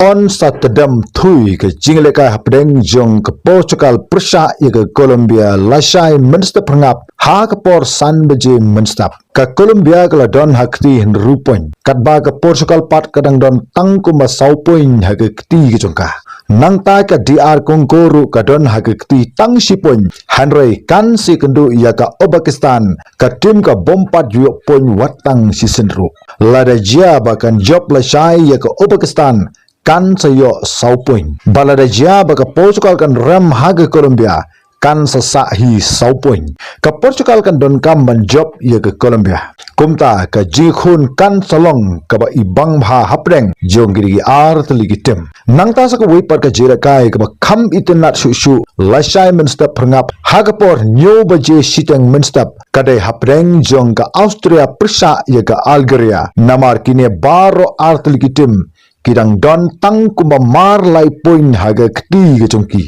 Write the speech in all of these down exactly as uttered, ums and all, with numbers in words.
Don sa tdem thui ka jingïalehkai hapdeng jong ka Portugal pyrshah ïa ka Colombia lashai mynstep phyrngap ha ka por san baje mynstep. Ka Colombia ka la don ha kti hynriew point, katba ka Portugal pat ka dang don tang kumba saw point ha ka kti ka jong ka. Nangta ka D R Congo ruh ka don ha ka kti tang shi point, hynrei kan sa ïakynduh ïa ka Uzbekistan, ka tim ka bym pat ju ïoh point wat tang shisien ruh. Lada jia ba kan jop lashai ïa ka Uzbekistan, kan sa ïoh saw point. Bad lada jia ba ka Portugal kan rem ha ka Colombia, kan sa sah hi saw point. Ka Portugal kan donkam ban jop ïa ka Colombia. Kumta ka jingkhun kan sa long kaba ibang bha hapdeng jong kine ki ar tylli ki tim. Nangta sa kawei pat ka jingïalehkai kaba kham itynnad shuh shuh lashai mynstep phyrngap ha ka por hynñiew baje shiteng mynstep, ka dei hapdeng jong ka Austria pyrshah ïa ka Algeria. Namar kine baroh ar tylli ki tim ki dang don tang kumba mar lai point ha ka kti ka jong ki.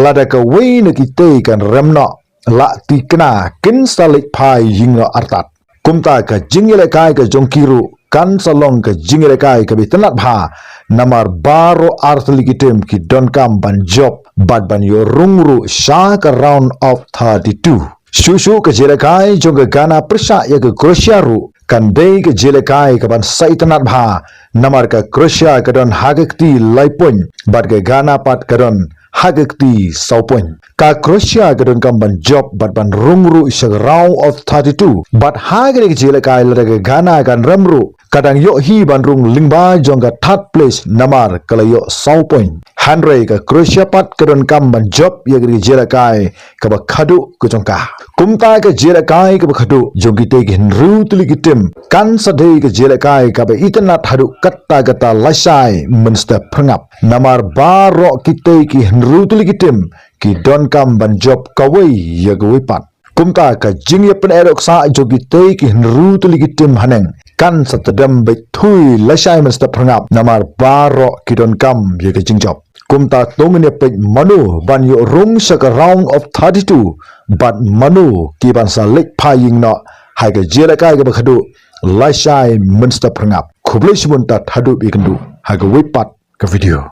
Lada kawei na kitei kan rem noh, la thikna kin sa leit phai ïing noh artat. Kumta ka jingïalehkai ka jong ki ruh kan sa long ka jingïalehkai kaba itynnad bha, namar baroh ar tylli ki tim ki donkam ban jop bad ban ïoh rung ruh sha ka round of thirty-two. Shuh shuh ka jingïalehkai jong ka Ghana pyrshah ïa ka Croatia ruh kan dei ka jingïalehkai kaban sa itynnad bha, namar ka Croatia ka don ha ka kti lai point bad ka Ghana pat ka don ha ka kti saw point. Ka Croatia ka donkam ban jop bad ban rung ruh sha ka round of thirty-two. Bad ha kane ka jingïalehkai lada ka Ghana kan rem ruh, ka dang ïoh hi ban rung lyngba jong ka third place namar ka la ïoh saw point. Hynrei ka Croatia pat ka donkam ban jop ïa kane ka jingïalehkai kaba khadduh ka jong ka. Kumta ka jingïalehkai kaba khadduh jong kitei ki hynriew tylli ki tim kan sa dei ka jingïalehkai kaba itynnad haduh katta katta lashai mynstep phyrngap. Namar baroh kitei ki hynriew tylli ki tim ki donkam ban jop kawei ïa kawei pat. Kumta ka jingïapynïaid dohkha jong kitei ki hynriew tylli ki tim haneng kan sa tdem beit thui lashai mynstep phyrngap, namar baroh ki donkam ïa ka jingjop. Kumta to ngin ïa peit mano ban ïoh rung sha ka round of thirty-two bad mano ki ban sa leit phai ïing noh ha ka jingïalehkai kaba khadduh lashai mynstep phyrngap. Khublei shibun, tad haduh ba ïakynduh ha kawei pat ka video.